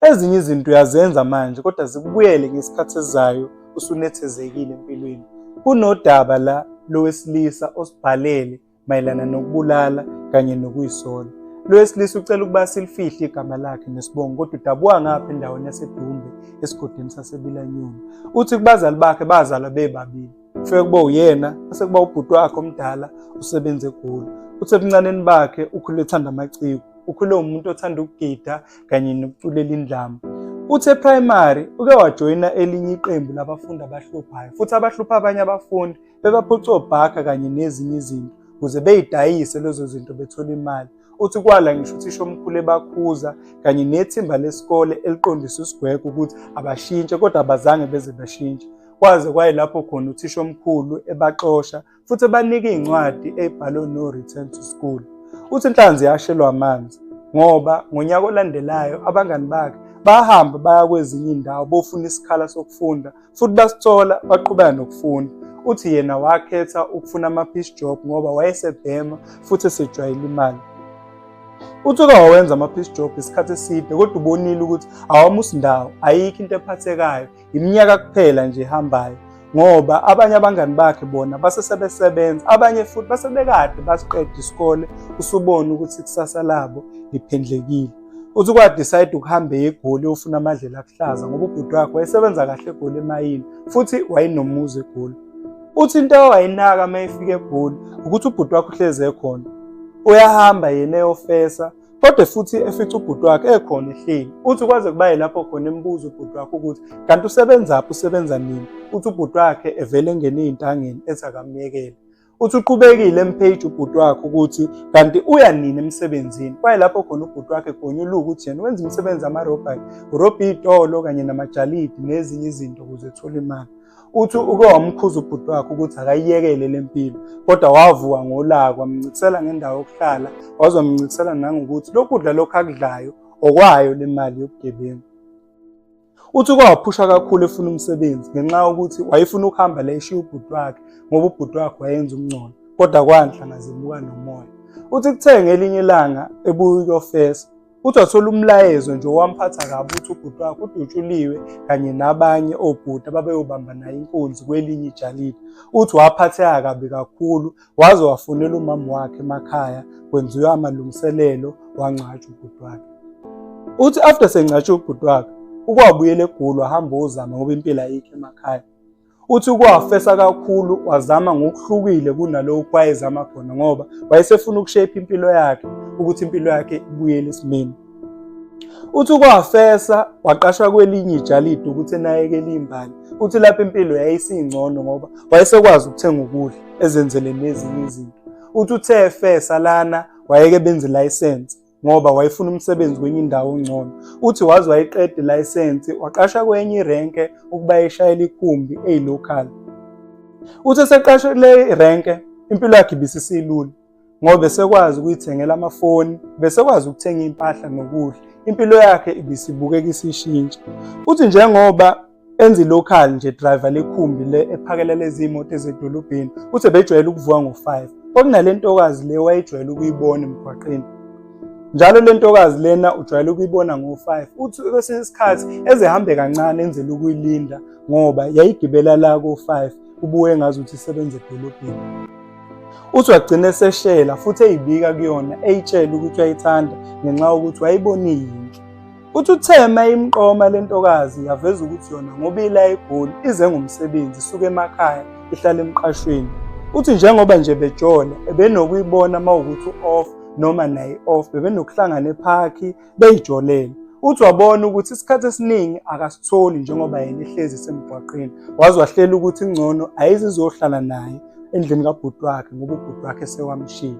Ezinye izinto uyazenza manje kodwa zikubuyele ngesikhathi esizayo usunethezekile empilweni. Kunodaba la lowesilisa osibhalele mayelana nokubulala kanye nokuyisola. Lo wesilisa ucela ukuba silifihle igama lakhe nesibongo kodwa udabuka ngapha endaweni yaseDumbe esigodini saseBilanyoni. Uthi kubazali bakhe bazalwa bebabili. Kufike kuba uyena bese kuba ubhuti wakhe omdala usebenza eGoli. Uthi ebuncaneni bakhe ukhule ethanda amaciko. Ukhule umuntu othanda ukugida kanye nokuculela indlamu. Uthi eprimary uke wajoyina elinye iqembu labafundi abahluphayo futhi abahlupha abanye abafundi bebaphuca obhakha kanye nezinye izinto ukuze beyidayise lezo zinto bethole imali. Uthi kwala ngisho uthisha omkhulu ebakhuza kanye nethimba lesikole eliqondisa usigwegwe ukuthi abashintshe kodwa abazange beze bashintshe. Kwaze kwayilapho khona uthisha omkhulu ebaxosha futhi ebanika iy'ncwadi ey'bhalwe no return to school. Uthi inhlanzi yashelwa amanzi ngoba ngonyaka olandelayo abangani bakhe bahamba baya kwezinye iy'ndawo bofuna isikhala sokufunda futhi basithola baqhubeka nokufunda. Uthi yena wakhetha ukufuna ama-piece job ngoba wayesebhema futhi esejwayele imali. Uthi uke wawenza ama-piece job isikhathi eside kodwa ubonile ukuthi awamusi ndawo, ayikho into ephathekayo, iminyaka kuphela nje ehambayo ngoba abanye abangani bakhe bona base sebesebenza, abanye futhi base bekade basiqeda isikole, usubona ukuthi ikusasa labo liphendlekile. Uthi kwa-decide ukuhamba eye eGoli eyofuna amadlelo akuhlaza ngoba ubhuti wakhe wayesebenza kahle eGoli emayini futhi wayenomuzi eGoli. Uthi into awayinaka uma efika eGoli ukuthi ubhuti wakhe uhlezi ekhona. Uyahamba yena eyofesa kodwa futhi efica ubhuti wakhe ekhona ehleli. Uthi kwaze kuba yilapho khona embuza ubhuti wakhe ukuthi kanti usebenzaphi, usebenza nini. Uthi ubhuti wakhe evele engene ey'ntangeni ethi akamyekele. Uthi uqhubekile empage ubhuti wakhe ukuthi kanti uya nini emsebenzini. Kwaye lapho khona ubhuti wakhe egonyuluka ukuthi yena wenza imisebenzi amarobhari, urobha iy'tolo kanye namajalidi nezinye izinto ukuze ethole imali. Uthi uke wamkhuza ubhuti wakhe ukuthi akayiyekele le mpilo, kodwa wavuka ngolaka wamncikisela ngendawo yokuhlala, waze wamncikisela nangokuthi lokhu kudla lokhu akudlayo okwayo le mali yobugebengu. Uthi uke waphusha kakhulu efuna umsebenzi ngenxa yokuthi wayefuna ukuhamba la eshiya ubhuti wakhe ngoba ubhuti wakhe wayenza umngcono kodwa kwanhlanga zimuka nomoya. Uthi kuthe ngelinye ilanga ebuya ukuyofesa uthi wathola umlayezo nje owamphatha kabi uthi ubhuti wakhe udutshuliwe kanye nabanye obhuti ababeyobamba naye inkunzi kwelinye ijalidi. Uthi waphatheka kabi kakhulu waze wafonela umama wakhe emakhaya kwenziwa amalungiselelo wangcwatshwa ubhuti wakhe. Uthi after sengcwatshwe ubhuti wakhe ukwabuyela eGoli wahamba ozama ngoba impilo ayikho emakhaya. Uthi ukwafesa kakhulu wazama ngokuhlukile kunalokhu wayezama khona ngoba wayesefuna ukushape impilo yakhe ukuthi impilo yakhe ibuyele esimeni. Uthi ukwafesa waqashwa kwelinye ijalidi ukuthi enakekele imbali. Uthi lapho impilo yayisingcono ngoba wayesekwazi ukuthenga ukudla ezenzele nezinye izinto. Uthi uthe efesa lana wayeke benza ilayisensi ngoba wayefuna umsebenzi kwenye indawo ongcono. Uthi waze wayiqeda ilayisensi waqashwa kwenye irenke ukuba eshayela ikhumbi eyi-local. Uthi eseqashwe kule renke impilo yakhe ibisisilula ngoba besekwazi ukuyithengela amafoni, besekwazi ukuthenga iy'mpahla nokudla. Impilo yakhe ibisibukeka isishintsha. Uthi njengoba enza i-local nje driver lekhumbi le ephakela lezi imoto ezedolobheni, uthi ebejwayele ukuvuka ngo-5. Kwakunale ntokazi le wayejwayele ukuyibona emgwaqeni. Njalo le ntokazi lena ujwayele ukuyibona ngo-5. Uthi kwesinye isikhathi ezehambe kancane enzela ukuyilinda ngoba yayigibela la ko-5 kubuye ngazuthi isebenza edolobheni. Uthi wagcina eseshela futhi eyibika kuyona eyitshela ukuthi uyayithanda ngenxa yokuthi wayibona iyinhle. Uthi uthe uma imqoma le ntokazi yaveza ukuthi yona ngoba ila eGoli ize ngomsebenzi isuka emakhaya ihlala emqashweni. Uthi njengoba nje bejola ebenokuyibona uma ukuthi u-off noma naye off bebenokuhlangana ephakhi beyijolele. Uthi wabona ukuthi isikhathi esiningi akasitholi njengoba yena ehlezi esemgwaqeni. Waze wahlela ukuthi ngcono ayizizohlala naye endlini kabhuti wakhe ngoba ubhuti wakhe sewamshiya.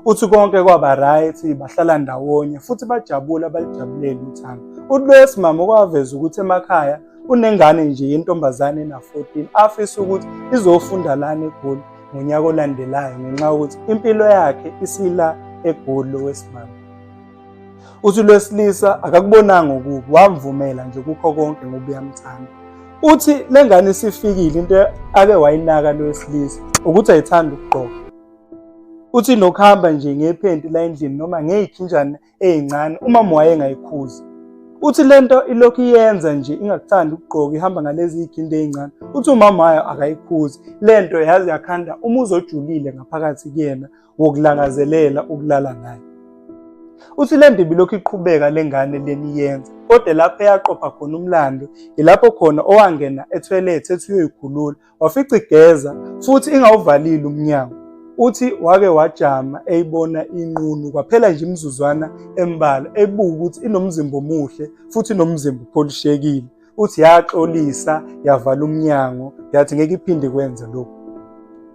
Uthi konke kwaba right, bahlala ndawonye futhi bajabula balijabulela uthando. Uthi lo wesimame okwaveza ukuthi emakhaya unengane nje yentombazane ena-14 afisa ukuthi izofunda lana eGoli ngonyaka olandelayo ngenxa yokuthi impilo yakhe isila eGoli lo wesimame. Uthi lwesilisa akakubonanga okubi, wamvumela nje kukho konke ngoba uyamthanda. Uthi le ngane isifikile into ake wayinaka lo wesilisa ukuthi ayithanda ukugqoka. Uthi nokuhamba nje ngephenti la endlini noma ngey'khinjana ey'ncane umama wayengayikhuzi. Uthi lento ilokhu iyenza nje ingakuthandi ukugqoka ihamba ngalezi iy'khindi ey'ncane. Uthi umama wayo akayikhuzi. Lento yaze yakhanda umuzi ojulile ngaphakathi kuyena wokulangazelela ukulala naye. Uthi le nto ibilokhu iqhubeka le ngane leni iyenza kodwa lapho eyaqopha khona umlando ilapho khona owangena ethoyilethe ethi uyoyikhulula wafica igeza futhi ingawuvalile umnyango. Uthi wake wajama eyibona inqunu kwaphela nje imizuzwana embalwa ebuka ukuthi inomzimba omuhle futhi inomzimba upholishekile. Uthi yaxolisa yavala umnyango yathi ngeke iphinde kwenze lokhu.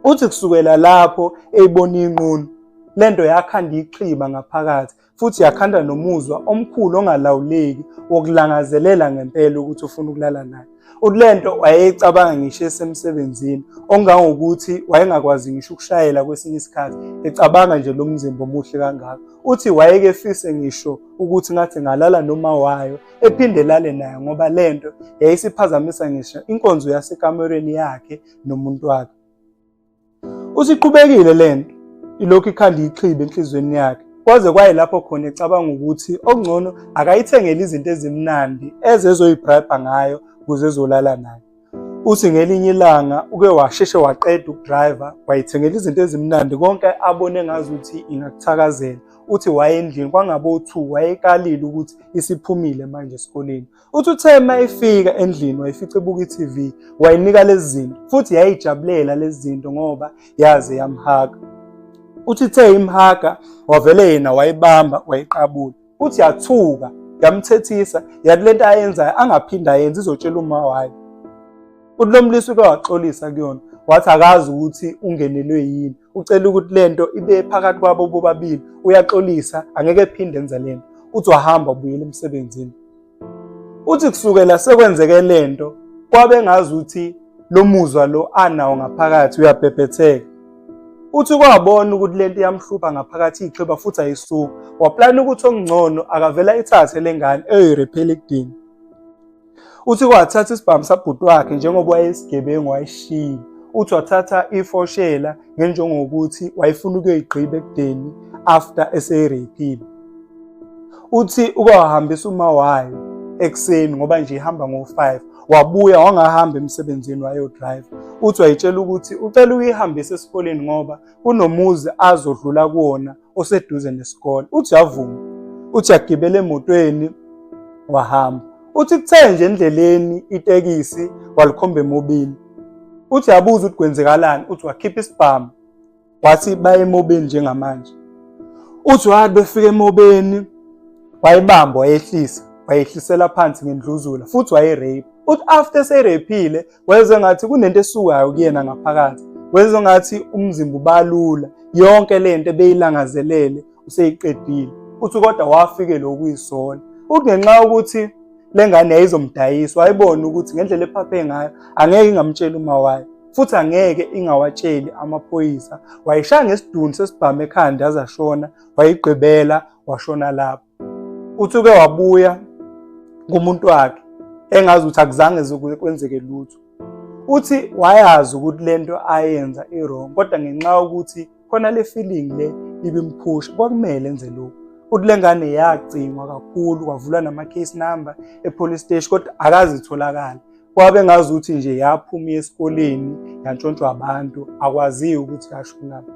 Uthi kusukela lapho eyibona inqunu lento yakhanda ixhiba ngaphakathi futhi yakhanda nomuzwa omkhulu ongalawuleki wokulangazelela ngempela ukuthi ufuna ukulala naye. Uthi lento wayeyicabanga ngisho esemsebenzini ongangokuthi wayengakwazi ngisho ukushayela kwesinye isikhathi ecabanga nje lo mzimba omuhle kangaka. Uthi wayeke efise ngisho ukuthi ngathi ngalala noma wayo ephinde elale nayo ngoba lento yayisiphazamisa ngisho inkonzo yasekamerweni yakhe nomuntu wakhe. Usiqhubekile lento ilokhu ikhanda ixhibe enhlizweni yakhe kwaze kwaye lapho khona ecabanga ukuthi okungcono akayithengele izinto ezimnandi ezezoyibribe ngayo ukuze ezolala nayo. Uthi ngelinye ilanga uke washeshe waqeda ukudrayiva wayithengela izinto ezimnandi konke abone ngazuthi ingakuthakazela. Uthi waye endlini kwangabo-two wayekalile ukuthi isiphumile manje esikoleni. Uthi uthe uma efika endlini wayifica ebuka i-TV wayinika lezi zinto futhi yayijabulela lezi zinto ngoba yaze yamhaga. Uthi ithe imhaga wavele yena wayibamba wayiqabula. Uthi yathuka yamthethisa yathi lento ayenzayo angaphinde ayenze izotshela uma wayo. Uthi lo mlisa uke waxolisa kuyona wathi akazi ukuthi ungenelwe yini ucela ukuthi lento ibe phakathi kwabo bobabili uyaxolisa angeke ephinde enze lento. Uthi wahamba ubuyela emsebenzini. Uthi kusukela sekwenzeke lento kwabe ngazi ukuthi lo muzwa lo anawo ngaphakathi uyabhebhetheka. Uthi kwabona ukuthi lento iyamhlupha ngaphakathi ixhiba futhi ayisuki. Waplana ukuthi okungcono akavela ithathe lengane eyoyirephela ekudini. Uthi kwathatha isibhamu sabhuti wakhe njengoba wayesigebengu wayishiyile. Uthi wathatha ifoshela ngenjongo yokuthi wayefuna ukuyoyigqiba ekudeni after eseyireyphile. Uthi uke wahambisa uma wayo ekuseni ngoba nje ihamba ngo-5 wabuya wangahamba emsebenzini wayodrayiva. Uthi wayitshela ukuthi ucela ukuyihambisa esikoleni ngoba kunomuzi azodlula kuwona oseduze nesikole. Uthi yavuma. Uthi yagibela emotweni wahamba. Uthi kuthe nje endleleni itekisi walikhomba emobini. Uthi yabuza ukuthi kwenzekalani, uthi wakhipha isibhamu wathi baye emobeni njengamanje. Uthi wathi befika emobeni wayibamba wayehlisa wayehlisela phansi ngendluzula futhi wayerape. Uthi after seraphile wezwe ngathi kunento esukayo kuyena ngaphakathi, wezwe ngathi umzimba ubalula yonke lento ebeyilangazelele useyiqedile. Uthi kodwa wafikela okuyisola. Uthi ngenxa yokuthi le ngane yayizomdayisa wayebona ukuthi ngendlela ephaphe ngayo angeke ingamtsheli uma wayo futhi angeke ingawatsheli amaphoyisa. Wayishaya ngesidunu sesibhamu ekhanda yaze ashona, wayigqibela washona lapho. Uthi uke wabuya kumuntu wakhe engazi ukuthi akuzange kwenzeke lutho. Uthi wayazi ukuthi lento ayenza i-wrong kodwa ngenxa yokuthi khona le feeling le ibimphusha kwakumele enze lokhu. Uthi le ngane yacingwa kakhulu kwavulwa nama-case number e-police station kodwa akazitholakala. Kwabe ngazi ukuthi nje yaphuma esikoleni yantshontshwa abantu akwaziyo ukuthi yashonaphi.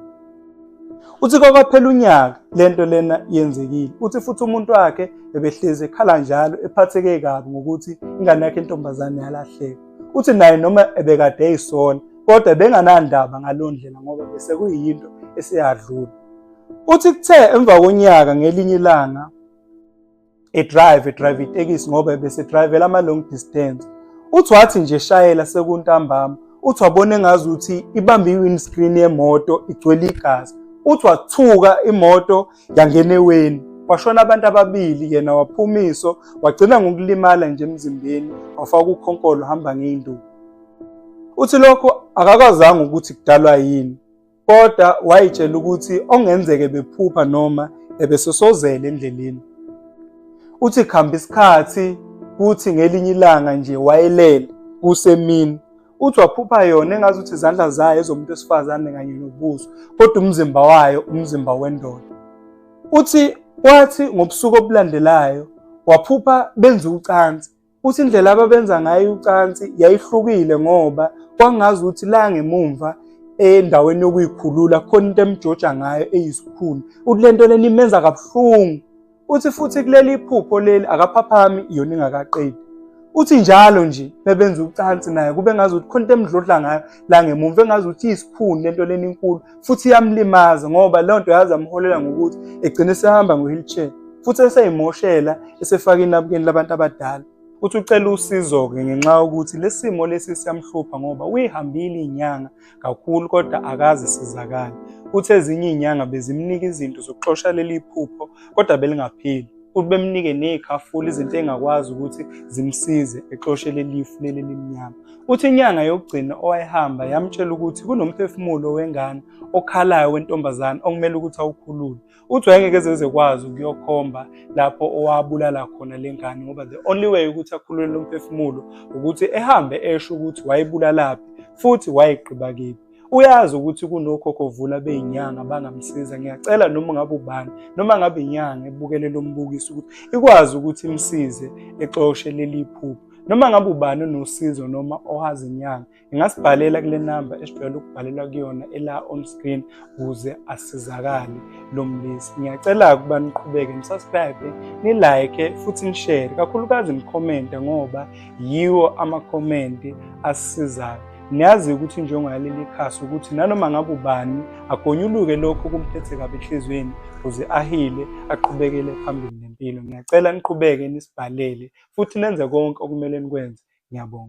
Uthi kwakwaphela unyaka lento lena yenzekile. Uthi futhi umuntu wakhe ebehlezi ekhala njalo ephatheke kabi ngokuthi ingane yakhe intombazane yalahleka. Uthi naye noma ebekade eyisola kodwa ebenganandaba ngaleyo ndlela ngoba bese kuyinto eseyadlula. Uthi kuthe emva konyaka ngelinye ilanga edrive edrive itekisi ngoba ebesedrayivela ama-long distance. Uthi wathi nje eshayela sekuntambama uthi wabona engazuthi ibambe i-windscreen yemoto igcwele igazi. Uthi wathuka imoto yangena eweni kwashona abantu ababili yena waphuma iso wagcina ngokulimala nje emzimbeni wafaka ukhonkolo hamba ngey'nduku. Uthi lokho akakwazanga ukuthi kudalwa yini kodwa wayitshela ukuthi okungenzeka ebephupha noma ebesosozela endleleni. Uthi kuhamba isikhathi kuthi ngelinye ilanga nje wayelele kusemini. Uthi waphupha yona engazuthi izandla zayo ezomuntu wesifazane kanye nobuso kodwa umzimba wayo umzimba wendoda. Uthi kwathi ngobusuku obulandelayo Waphupha benza ucansi. Uthi indlela ababenza ngayo ucansi yayihlukile ngoba kwangazi ukuthi la ngemumva endaweni yokuyikhulula khona into emjoja ngayo eyisikhuni. Uthi lento lena imenza kabuhlungu. Uthi futhi kuleli phupho leli akaphaphami yona ingakaqedi. Uthi njalo nje bebenza ucansi naye kube ngazi ukuthi khona into emdlodla ngayo la ngemumva engazi ukuthi iyisikhuni lento lena inkulu futhi iyamlimaza ngoba leyo nto yaze amholela ngokuthi egcine esehamba nge-wheelchair futhi eseyimoshela esefaka inabukeni labantu abadala. Uthi ucela usizo-ke ngenxa yokuthi lesi simo lesi siyamhlupha ngoba uyihambile iy'nyanga kakhulu kodwa akaze sizakale. Uthi ezinye iy'nyanga bezimnika izinto zokuxosha leli phupho kodwa belingapheli. Uthi bemnike ney'khafula izinto engakwazi ukuthi zimsize exoshe leli fu leli elimnyama. Uthi inyanga yokugcina owayehamba yamtshela ukuthi kunomphefumulo wengane okhalayo wentombazane okumele ukuthi awukhulule. Uthi wayengeke ezekwazi ukuyokhomba lapho owabulala khona le ngane ngoba the only way ukuthi akhulule lo mphefumulo ukuthi ehambe esho ukuthi wayibulalaphi futhi wayigqiba kephi. Uyazi ukuthi kunokhokho vula beyinyanga bangamsiza. Ngiyacela noma ngabe ubani noma ngabe inyanga ebukele lo mbukiso ukuthi ikwazi ukuthi imsize exoshe leli phupho. Noma ngabe ubani onosizo noma owazi inyanga ingasibhalela kule namba esijwayele ukubhalelwa kuyona ela on screen ukuze asizakale lo mlisa. Ngiyacela ukuba niqhubeke nisubscribe, nilike futhi nishare, kakhulukazi nikhomente ngoba yiwo amakhomenti asisizayo. Niyazi ukuthi injongo yaleli khasi ukuthi nanoma ngabe ubani agonyuluke lokhu kumphethe kabi enhliziyweni ukuze ahile aqhubekele phambili nempilo. Ngiyacela niqhubeke nisibhalele futhi nenze konke okumele nikwenze. Ngiyabonga.